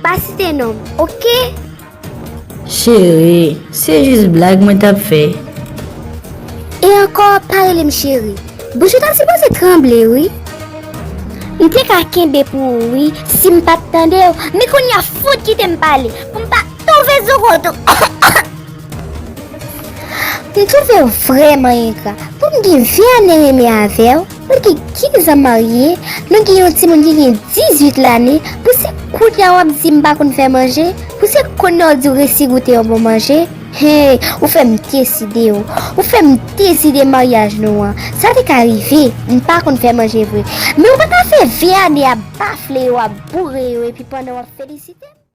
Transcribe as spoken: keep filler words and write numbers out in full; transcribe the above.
Pa site non m, oke? Cheri, se jis blag mwen t ap fè. E ankò, pa rele m cheri. Bouch ou ta sipoze tranble, wi. M te ka kenbe pou ou, wi, si m pa t tande w. Men kounye a, fout kite m pale, pou m pa toufe sou kont ou. M twouve w vrèman engra. Pou m gen ven ane renmen avè w, nou gen kenz an marye, nou gen yon timoun ki gen dizuit lane, pou se kounye a w ap di m pa konn fè manje, pou se kounye a w di w resi goute yon bon manje. Hey, ou fè m deside w. Ou fè m deside maryaj nou an. Sa te ka rive, m pa konn fè manje vre. Men ou pa ka fè ven ane ap bafle yo, ap boure yo, epi pandan w ap felisite m.